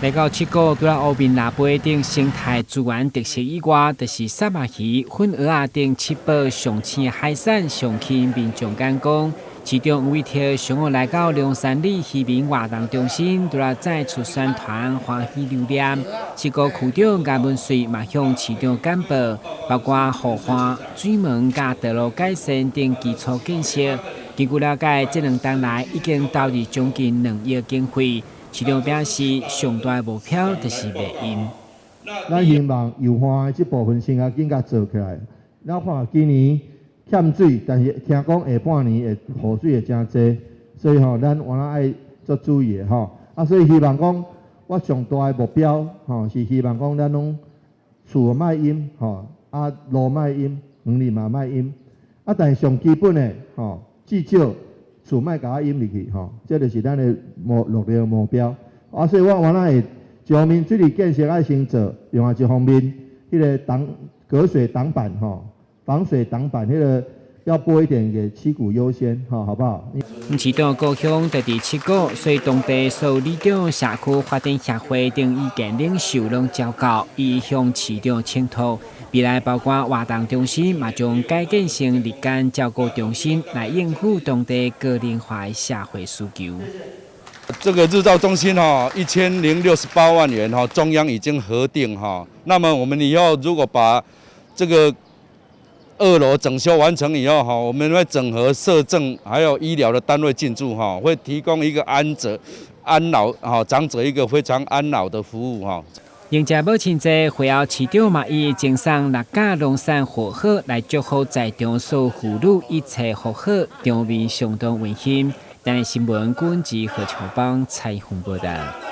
來到七股，除了烏面蜊粿等生態資源特色以外，就是虱目魚、粉蚵仔等七寶上鮮海產，上吸引民眾眼光。市長黃偉哲上午來到龍山里漁民活動中心，除了再次宣傳，歡喜留念。七股區長顏文穗嘛向市長簡報，包括河岸、水門佮道路改善等基礎建設。根據了解，這兩冬來已經投入將近2億經費。市長表示，上大目標就是袂淹。咱希望油岸的這部分先共緊共做起來。咱看今年欠水，但是聽講下半年會雨水會誠濟，所以吼，咱原來愛足注意的吼。啊，所以希望講，我上大的目標吼，是希望講咱攏厝莫淹吼，啊路莫淹，園林嘛莫淹。啊，但是上基本的吼，至少厝莫共我淹入去吼，這就是咱的目努力的目標。啊，所以我原來會一方面水利建設愛先做，另外一方面，彼個擋隔水擋板吼，防水擋板，彼個要撥一點給七股優先，吼，好不好？市長故鄉就佇七股，所以當地所有里長、社區發展協會等意見領袖攏召到，伊向市長請託，未來包括活動中心，嘛將改建成日間照顧中心，來應付當地高齡化的社會需求。這個日照中心哈，1068萬元哈，中央已經核定哈。那麼我們以後如果把這個二樓整修完成以後哈，我們會整合社政還有醫療的單位進駐哈，會提供一個安者安老哈長者一個非常安老的服務哈。迎接母親節，會後市長嘛伊贈送六架龍山火鶴來祝福在場所有婦女一切福好，場面相當溫馨。台視新聞，軍事何秋邦採訪報道。